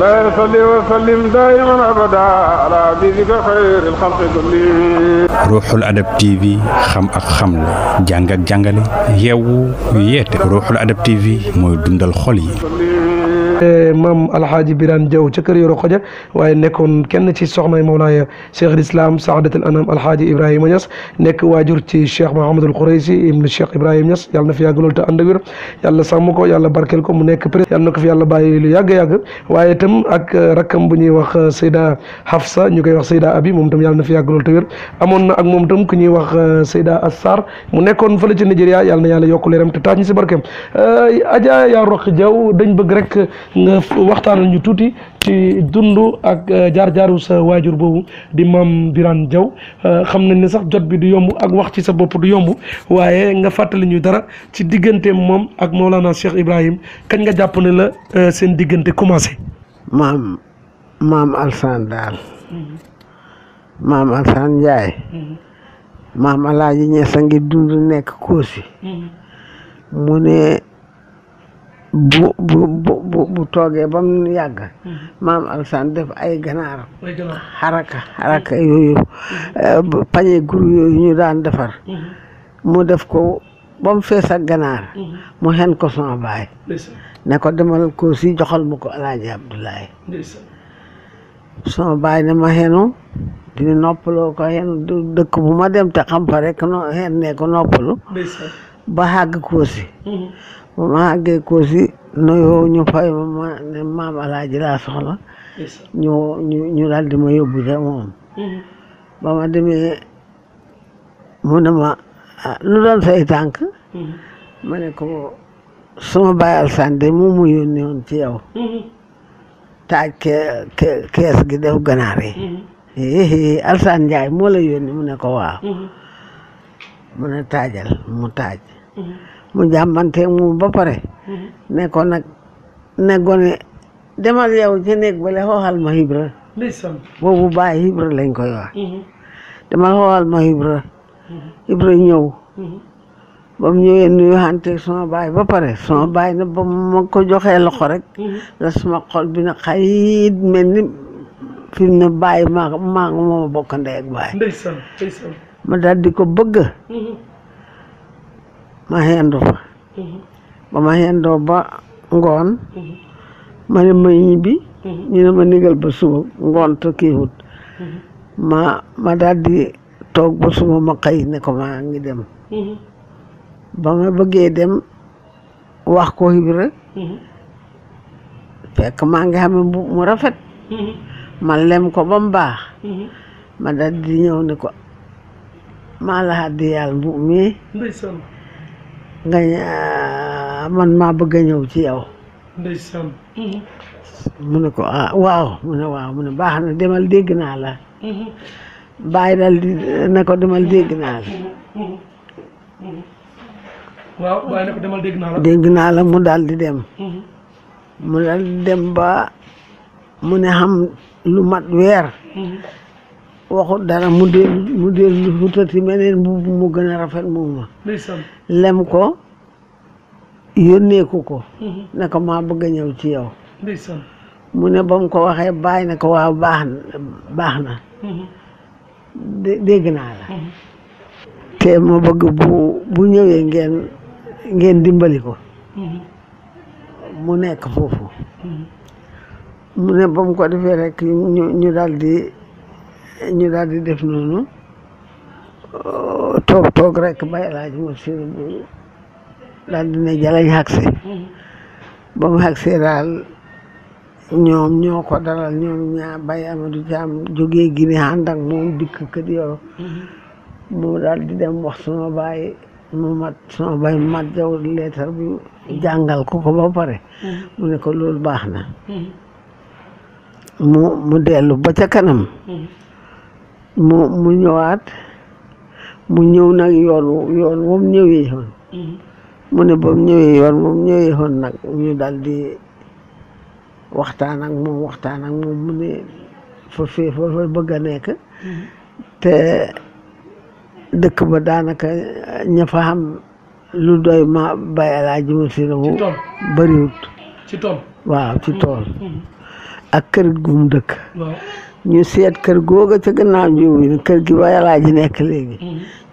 لا يصلي وسلم دائما أبدا على حبيبك خير الخلق كلهم. Ruuxul Adab TV xam ak xamle jàng ak jàngale yeewu yeete Ruuxul Adab TV mooy dundal xol yi. maam alxaaji Birane Diaw ca kër Yoro Xoja waaye nekkoon kenn ci soxnay Mawlaaya Cheikh al Islam Saadatul Anam alxaaji Ibrahima Niass nekk waajur ci Cheikh Mahamadul Khoureysi ibnu Cheikh Ibrahima Niass yàlla na fi yàgg lool te ànd ak wér yàlla sàmm ko yàlla barkeel ko mu nekk président yàlla na ko fi yàlla bàyyi lu yàgg-yàgg waaye itam ak rakkam bu ñuy wax Seyda Hafsa ñu koy wax Seyda Abi moom itam yàlla na fi yàgg lool te wér amoon na ak moom itam ku ñuy wax Seyda Assar mu nekkoon fële ci Nigeria yàlla na yàlla yokk leeram te taaj ñu si barkeem Adja yaa Roqi Diaw dañ bëgg rek nga waxtaanal ñu tuuti ci dund ak jaar-jaaru sa waajur boobu di maam Birane Diaw xam nañ ne sax jot bi du yomb ak wax ci sa bopp du yomb waaye nga fàttali ñu dara ci digganteem moom ak Mawlana Cheikh Ibrahim kañ nga jàpp ne la seen diggante commencé. maam Alsaan daal. maam Alsaan Njaay. maam Alaaji Ñas a ngi dund nekk Koosi. mu ne. bu toogee ba mu yàgg maam Alsaan def ay ganaar xaraka yooyu pañe guru yooyu ñu daan defar mu def ko ba mu fees ak ganaar mu xen ko sama baay ne ko demal ko si joxal ma ko Alaaji Abdoulaye sama baay ne ma xenu dina noppaloo ko xenu dëkk bu ma dem te xam fa rek xen ne ko noppalu ba xàgg ko si ba ma àggee Koosi nuyoo ñu fay ma ne maam Alaaji laa soxla ñu daal di ma yóbbu ca moom ba ma demee mu ne ma lu doon say tànk ma ne ko suma baay Alsaan de mu yónni woon ci yow taaj kees gi def ganaar yi Alsaan Njaay moo la yónni mu ne ko waaw mu ne taajal mu taaj mu jàmmanteeg mu ba pare ne ko nag ne gone demal yow ci néeg bale xooxal ma Ibra boobu baay Ibra lañ koy wax demal xooxal ma Ibra ñëw ba mu ñëwee nuyu xanteeg sama baay ba pare sama baay ne ba ma ko joxee loxo rek la sama xol bi na xayit mel ni fi mu ne baay maa moo bokk ndey ak baay ma daal di ko bëgg ma xendu fa ba ma xendoo ba ngoon ma ne ma ñibbi ñu ne ma nigal ba suba ngoon te kiiwut ma daal di toog ba suba ma xëy ne ko maa ngi dem ba ma bëggee dem wax ko Ibra fekk maa ngi xam ne mu rafet ma lem ko ba mu baax ma daal di ñëw ne ko maa la xaddi yàlla mbu mi nga man maa bëgg a ñëw ci yow mu ne ko waaw mu ne waaw mu ne baax na demal dégg naa la bàyyi dal di ne ko demal dégg naa la waaw bàyyi ne ko demal dégg naa la dégg naa la mu daal di dem mu daal di dem ba mu ne xam lu mat weer waxut dara mu dellu futati meneen mu gën a rafet mooma lem ko yónneeku ko ne ko maa bëgg a ñëw ci yow mu ne ba mu ko waxee bàyyi ne ko waaw baax na dégg naa la te ma bëgg bu ñëwee ngeen dimbali ko mu nekk foofu mu ne ba mu ko defee rek ñu daal di def noonu toog rek ba Alaaji Masiru bu daal di ne jalañ xagse ba mu xagsee daal ñoom ñoo ko dalal ñoom ñaar Baye Amadou Thiam jógee Guinée ànd ak moom dikk Kër Yoro mu daal di dem wax sama baay mat jaw leetar bi jàngal ko ba pare mu ne ko loolu baax na mu dellu ba ca kanam mu ñëwaat mu ñëw nag yoon moom ñëwee yoon mu ne ba mu ñëwee yoon nag ñu daal di waxtaan ak moom mu ne fa bëgg a nekk te dëkk ba daanaka ña fa xam lu doy ma bay Alaaji Masiru bu bëriwut ci tool waaw ci tool ak kër gu mu dëkk ñu seet kër googa ca gannaaw njóobi kër gi ba Alaaji nekk léegi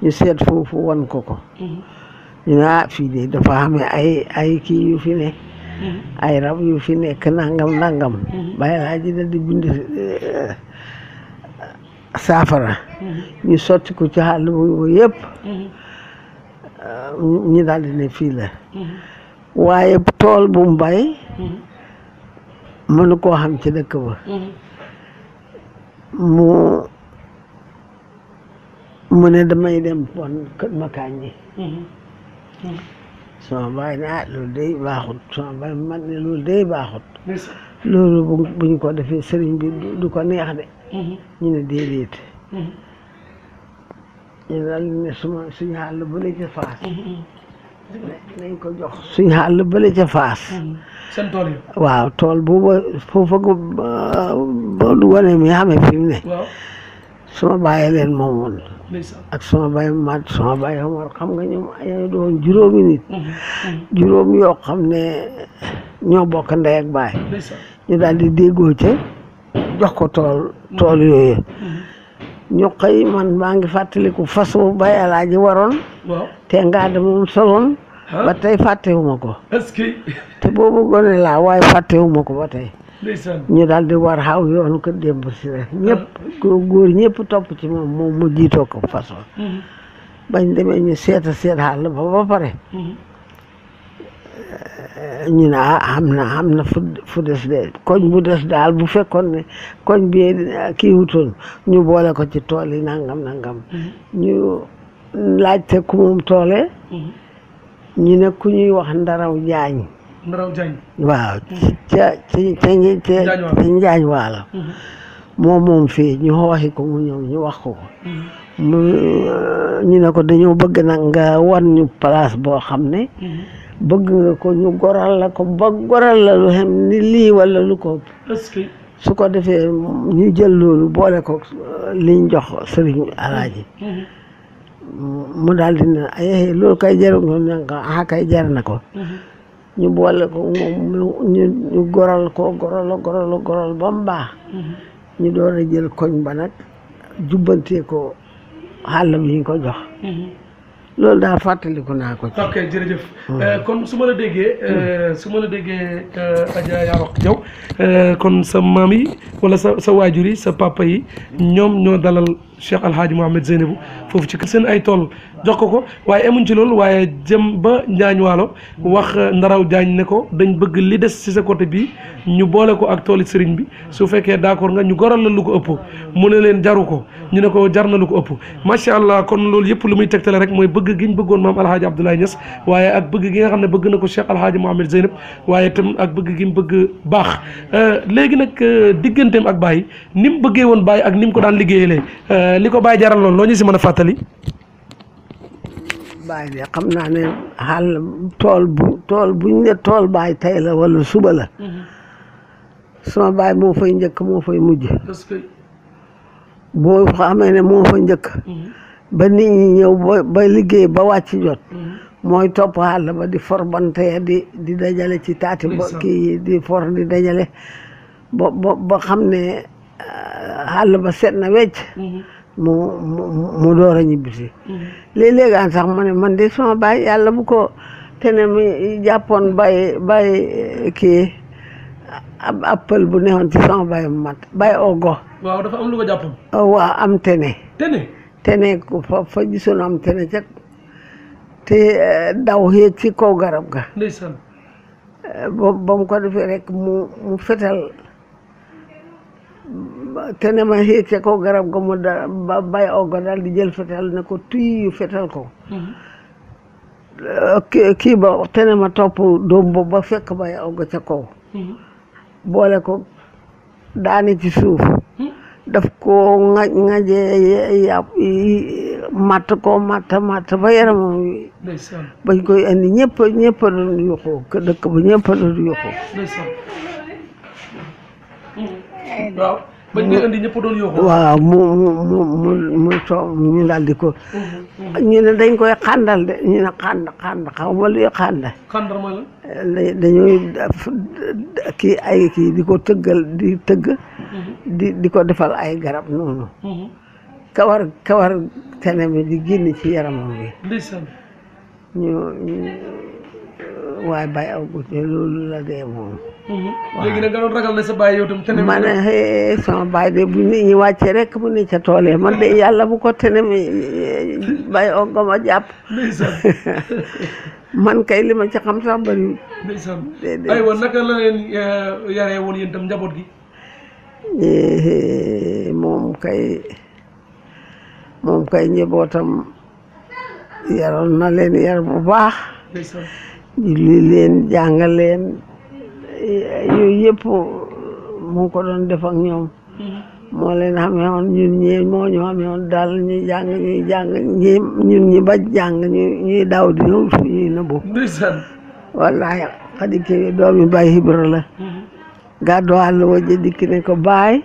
ñu seet foofu wan ko ñu ne fii de dafa xamee ay kii yu fi ne ay rab yu fi nekk nangam ba Alaaji da di bind saafara ñu sotti ko ci xàll bu yëpp ñu daal di ne fii la waaye tool bu mu bay mënu koo xam ci dëkk ba mu ne damay dem bon kër makaañ ji sama baay ne loolu day baaxut sama baay man ne loolu day baaxut loolu buñ ko defee sëriñ bi du ko neex de ñu ne déedéet ñu daal ne suñu xàll bële ca faas nañ ko jox suñu xàll bële ca faas seen tool yi waaw tool booba foofa ba du wane mi xamee fi mu ne suma bàyyi leen moomoon ak suma bàyyi mat suma bàyyi Omar xam nga ñoom ay doon juróomi nit juróom yoo xam ne ñoo bokk ndey ak baay ñu daal di déggoo ca jox ko tool yooyu ñu xëy man maa ngi fàttaliku fas bu Baay Alaaji waroon te ngaa de moom soloon ba tey fàttewuma ko te boobu gone laa waaye fàttewuma ko ba tey ñu daal di war xaw yoonu ko démb si rek ñëpp góor ñëpp topp ci moom mu jiitoo ko fas wa bañ demee ñu seet xàll ba pare ñu ne xam na fu des de koñ bu des daal bu fekkoon ne koñ bi kii wutoon ñu boole ko ci tool yi nangam ñu laajte ku moom toole ñu ne ku ñuy wax Ndaraw Jaañ waaw ci Njaañ Waalo moom fii ñu xooxi ko mu ñëw ñu wax ko ñu ne ko dañoo bëgg nag nga wan ñu place boo xam ne bëgg nga ko ñu goral la ko ba goral la lu xam ni lii wala lu ko su ko defee ñu jël loolu boole ko liñ jox sëriñ Alaaji mu daal di ne ay loolu kay jaru nga kay jar na ko ñu boole ko moom ñu goral ba mu baax ñu door a jël koñ ba nag jubbantee ko xàll bi ñu ko jox loolu daal fàttaliku naa ko ci. ok jërëjëf kon su ma la déggee Adja Yaa Roq Diaw kon sa maam yi wala sa waajur yi sa papa yi ñoom ñoo dalal Cheikh Alhaaji Mohamed Zeynabou foofu ci seen ay tool jox ko waaye emuñ ci loolu waaye jëm ba Njaañ Waalo wax Ndaraw Jaañ ne ko dañ bëgg li des ci sa côté bi ñu boole ko ak tooli sëriñ bi su fekkee d'accord nga ñu goral la lu ko ëpp mu ne leen jaru ko ñu ne ko jar na lu ko ëpp macha allah kon loolu yëpp lu muy tegtale rek mooy bëgg gi ñu bëggoon maam Alhaaji Abdoulaye Niass waaye ak bëgg gi nga xam ne bëgg na ko Cheikh Alhaaji Mohamed Zeynab waaye itam ak bëgg gi mu bëgg baax léegi nag digganteem ak Baye ni mu bëggee woon Baye ak ni mu ko daan liggéeyalee li ko Baye jaral loolu loo ñu si mën a fàttali. Baye de xam naa ne xàll tool buñ ne tool Baye tey la wala suba la sama Baye moo fay njëkk moo fay mujj boo xamee ne moo fa njëkk ba nit ñi ñëw ba liggéey ba wàcc jot mooy topp xàll ba di for bante di dajale ci taati kii di for di dajale ba xam ne xàll ba set na wecc mu door a ñibbisi léeg-léegaan sax ma ne man de sama Baye yàlla bu ko te ne mi jàppoon Baye kii ab pël bu neexoon ci sama Baye mat Baye Ogo waaw dafa am lu ko jàppoon waaw am tene ko fa gisoon am tene ca te daw yéeg ci kaw garab ga ndeysaan ba mu ko defee rek mu fetal tene ma yéeg ca kaw garab ga mu ba Baye Ogo daal di jël fetal ne ko tuy yu fetal ko kii ba tene ma topp doom boobu ba fekk Baye Ogo ca kaw boole ko daane ci suuf daf ko ŋajee yàpp matt ba yaramam wi bañ koy andi ñëpp a doon yuxu dëkk ba ñëpp a doon yuxu waaw bañ koy indi ñëpp doon yóbbu. waaw mu toog ñu daal di ko. ñu ne dañ koy xàndal de ñu ne xànd xaw ma luy xànd. xàndal mooy lan. dañuy kii di ko tëggal di tëgg. di ko defal ay garab noonu. kawar tene mi di génn ci yaramam bi. ndeysaan. waaye Baye Awgut loolu la dee moom. léegi nag nga doon ragal ne sa baay yow tam tene mi. ma ne sama baay de bu nit ñi wàccee rek mu ne ca tool yi man de yàlla bu ko tene mi Baye Awgut ma jàpp. ndeysaan. man kay li ma ci xam sax bëriwul. ndeysaan. aywa naka la leen yaree woon yéen tam njaboot gi. moom kay njabootam yaroon na leen yar bu baax. ndeysaan. julli leen jàngal leen yooyu yëpp mu ngi ko doon def ak ñoom. moo leen xamee woon ñun ñii moo ñu xamee woon daal ñuy jàng ñun ñi ba jàng ñuy daw di ñëw fi ñuy nëbbu. ndeysaan. wallahi xadi ki doomi Baay Ibra la. gàddu àll wajja dikki ne ko baay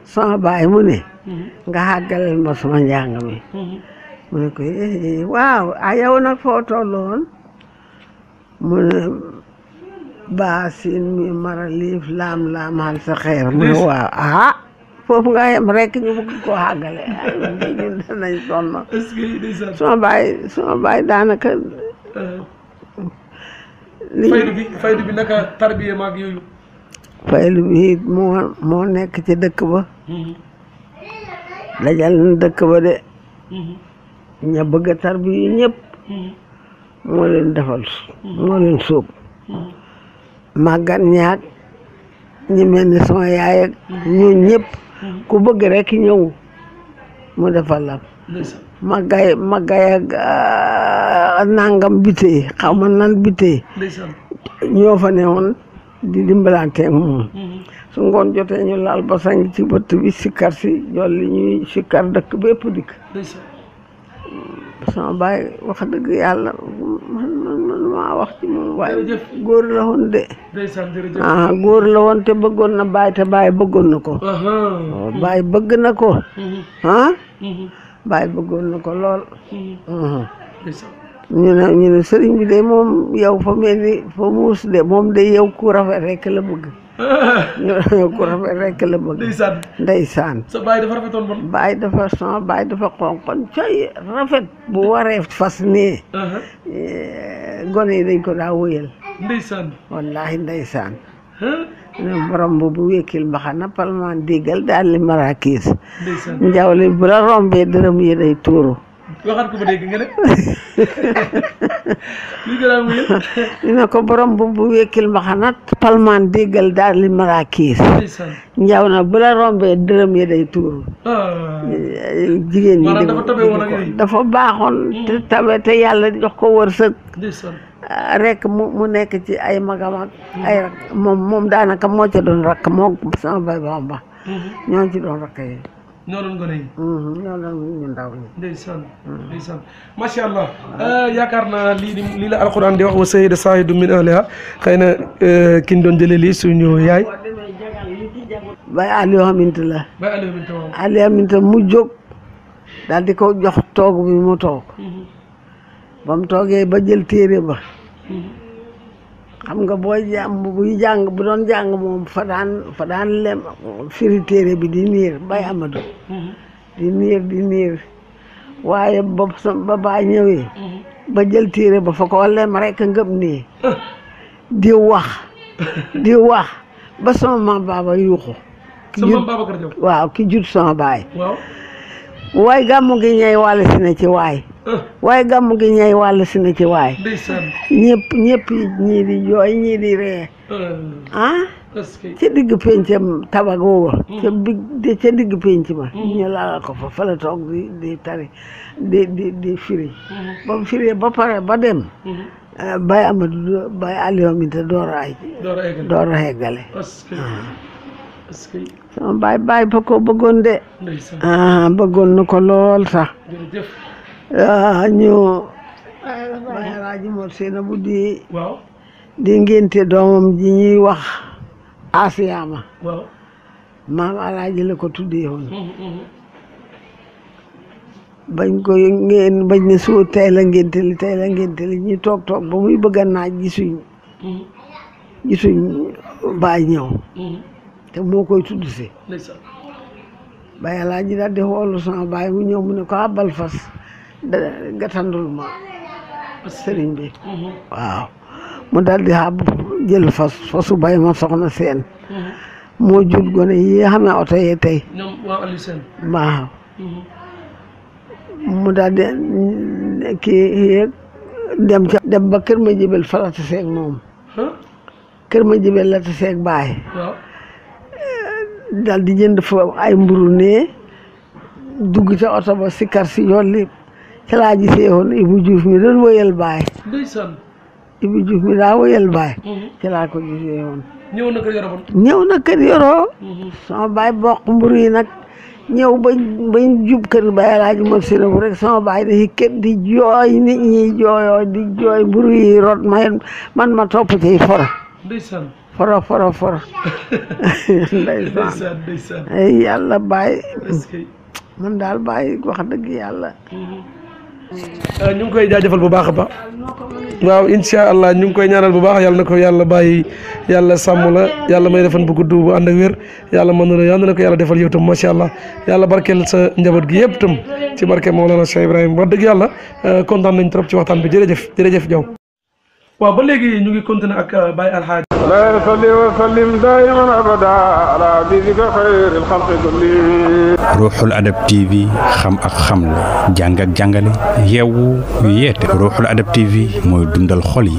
sama baay mu ne. nga xàggaleel ma sama njàng mi. mu ne ko waaw yow nag foo tolloon mu ne baasin mi mara liif laam xal sa xeer mu ne waaw foofu nga yem rek ñu bëgg koo xàggale ñun danañ sonn. sama baay daanaka faydu bi naka tarbiya maag yooyu. faydu bi moo nekk ci dëkk ba. dajal na dëkk ba de. ña bëgg a tarbiya ñëpp. moo leen defal moo leen sóob. màggat ñaag ñi mel ni sama yaay ak ñun ñëpp ku bëgg rek ñëw mu defal la. màggay ak nangam bitee xaw ma nan bitee. ñoo fa ne woon di dimbalante moom. su ngoon jotee ñu laal ba sang ci bëtt bi sikkar si jolli ñuy sikkar dëkk bépp dikk. sama baay wax dëgg yàlla man maa wax ci moom waaye góor la woon de. góor la woon te bëggoon na baay te baay bëggoon na ko. baay bëgg na ko. baay bëggoon na ko lool. ñu ne sëriñ bi de moom yow fa mel ni fa muus de moom de yow ku rafet rek la bëgg. ku rafet rek la bëgg. ndeysaan. sa baay dafa rafetoon bon. sama baay dafa xonqoon coy rafet bu waree fas nii. gone yi dañ ko daa wóyal. ndeysaan. wallaahi ndeysaan. ne borom bu wékkil mbaxana palmaan déggal daal li marakiis. ndeysaan. njawli bu la rombee dërëm yi day tuuru. waxaat ko ba dégg nga ne. li gën mu yëpp. dina ko borom bu wékkil mbaxana palmaan déggal daal li marakiis. njaw na bu la rombee dërëm yi day tuuru. jigéen ñi dafa baaxoon te tabe te yàlla jox ko wërsëg. rek mu nekk ci ay magam ak ay rak moom daanaka moo ca doon rakk moo sama bay Bamba. ñoo ci doon rakk yi. ñoo doon gone yi. ñoo doon ñu ndaw ñi. ndeysaan ndeysaan macha allah yaakaar naa lii la alquran di wax wa sayida saahidu min ahliha xëy na ki ñu doon jëlee lii suñu yaay. Baye Aliou Aminta la. Baye Aliou Aminta waaw. Aliou Aminta mu jóg daal di ko jox toog bi mu toog. ba mu toogee ba jël téere ba. xam nga buy jàng bu doon jàng moom fa daan lem firi téere bi di niir Baye Amadou. di niir waaye ba baa ñëwee. ba jël téere ba fa ko lem rek ngëb nii. di wax ba sama maam baaba yuuxu. ki jut sama baay. waaye gàmmu gi ñay wàll si na ci waay. waaye gàmmu gi ñay wàll si na ci waay. ñëpp ñii di jooy ñii di ree. ca digg pencam tabagooga. ca digg penc ma. ñu laal ko fa la toog di tari di firi. ba mu firee ba pare ba dem. Baye Amadou Baye Aliou Aminta door a eggale. sama baay ba ko bëggoon de. bëggoon na ko lool sax. ñu Baye Alaaji Mor Seyna bu di ngénte doomam ji ñuy wax Asiyama. maam alaaji la ko tuddee woon bañ ko ngeen bañ ne soo tey la ngénte li ñu toog ba muy bëgg a naaj gisuñ baay ñëw te moo koy tudd si baay alaaji daal di xoolu sama baay mu ñëw mu ne ko àbbal fas gatandul ma sëriñ bi waaw mu daal di xàbb jël fasu bay ma soxna seen moo jur gone yi xamee oto yee tey waaw mu daal di kii dem ba kër ma jibel fa la taseeg moom kër ma jibel la taseeg baay daal di jënd fa ay mburu ne dugg ca oto ba sikkar si yolli ci laa gisee woon Ibou Diouf mi doon woyal baay Ibou Diouf mi daa woyal baay ci laa ko gisee woon ñëw na kër yoroo sama baay bokk mburu yi nag ñëw bañ jub kër baay Alaaji Mat Sina bu rek sama baay di kër di jooy nit ñi jooyoo di jooy mburu yi rot man ma topp ci foro ndeysaan ay yàlla baay man daal baay wax dëgg yàlla ñu ngi koy jaajëfal bu baax a baax waaw incha allah ñu ngi koy ñaanal bu baax yàlla na ko yàlla bàyyi yàlla sàmm la yàlla may defan bu gudd bu ànd ak wér yàlla mën na yàlla na ko yàlla defal yow tam macha allah yàlla barkeel sa njaboot gi yëpp tam ci barke Mawlana Cheikh Ibrahima wax dëgg yàlla kontaan nañ trop ci waxtaan bi jërëjëf Diaw. waaw ba léegi ñu ngi continuer ak Baye Alhaji. لا صل وسلم دائما ابدا على حبيبك خير الخلق كلهم. Ruuxul Adab TV xam ak xamle jàng ak jàngale yeewu yeete Ruuxul Adab TV mooy dundal xol yi.